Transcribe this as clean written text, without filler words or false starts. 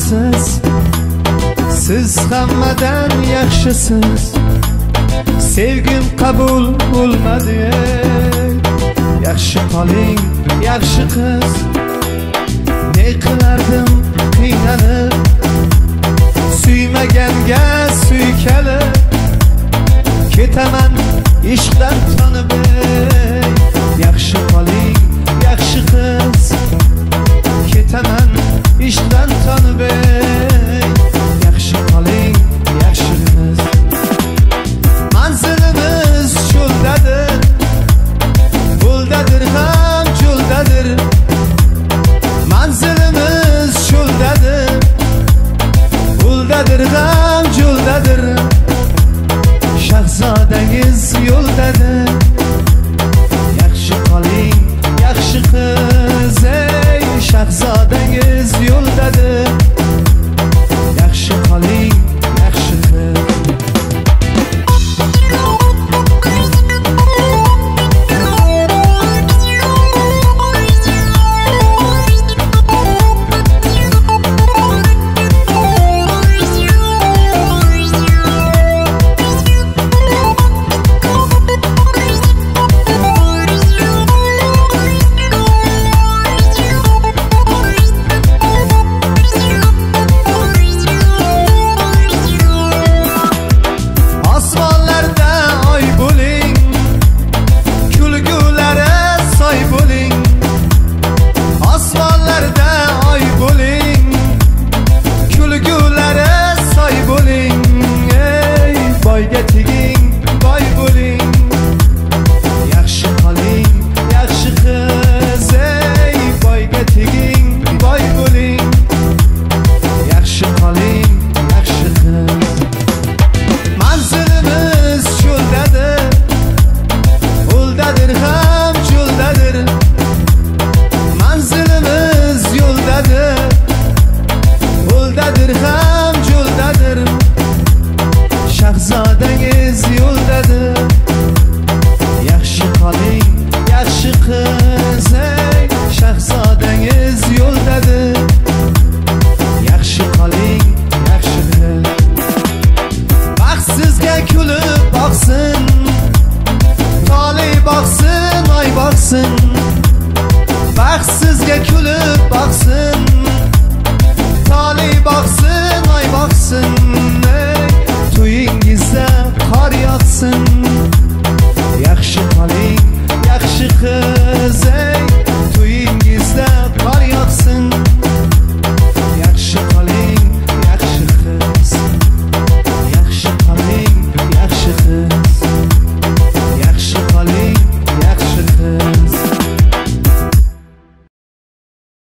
yaxshisiz, siz hammadan yaxshisiz. Sevgim qabul bo'lmadi, yaxshi qoling yaxshi qiz. Ne qilardim qiynalib, suymaganga suykalib, ketaman ishqdan tonib. Yaxshi qoling yaxshi qiz, ketaman ishqdan tonib. Yaxshi qoling yaxshi qiz. Manzilimiz cho'ldadir, yo'ldadir ham cho'ldadir. Manzilimiz cho'ldadir, yo'ldadir ham cho'ldadir. Shahzodangiz yo'ldadir. Yaxshi qoling yaxshi qiz, ey shahzodangiz yo'ldadir. Yaxshi qoling yaxshi qiz. Shahzodangiz yo'ldadir. Yaxshi qoling yaxshi qiz, ey shahzodangiz yo'ldadir. Yaxshi qoling yaxshi qiz. Baxtsizga kulib boqsin, tole boqsin, oy boqsin.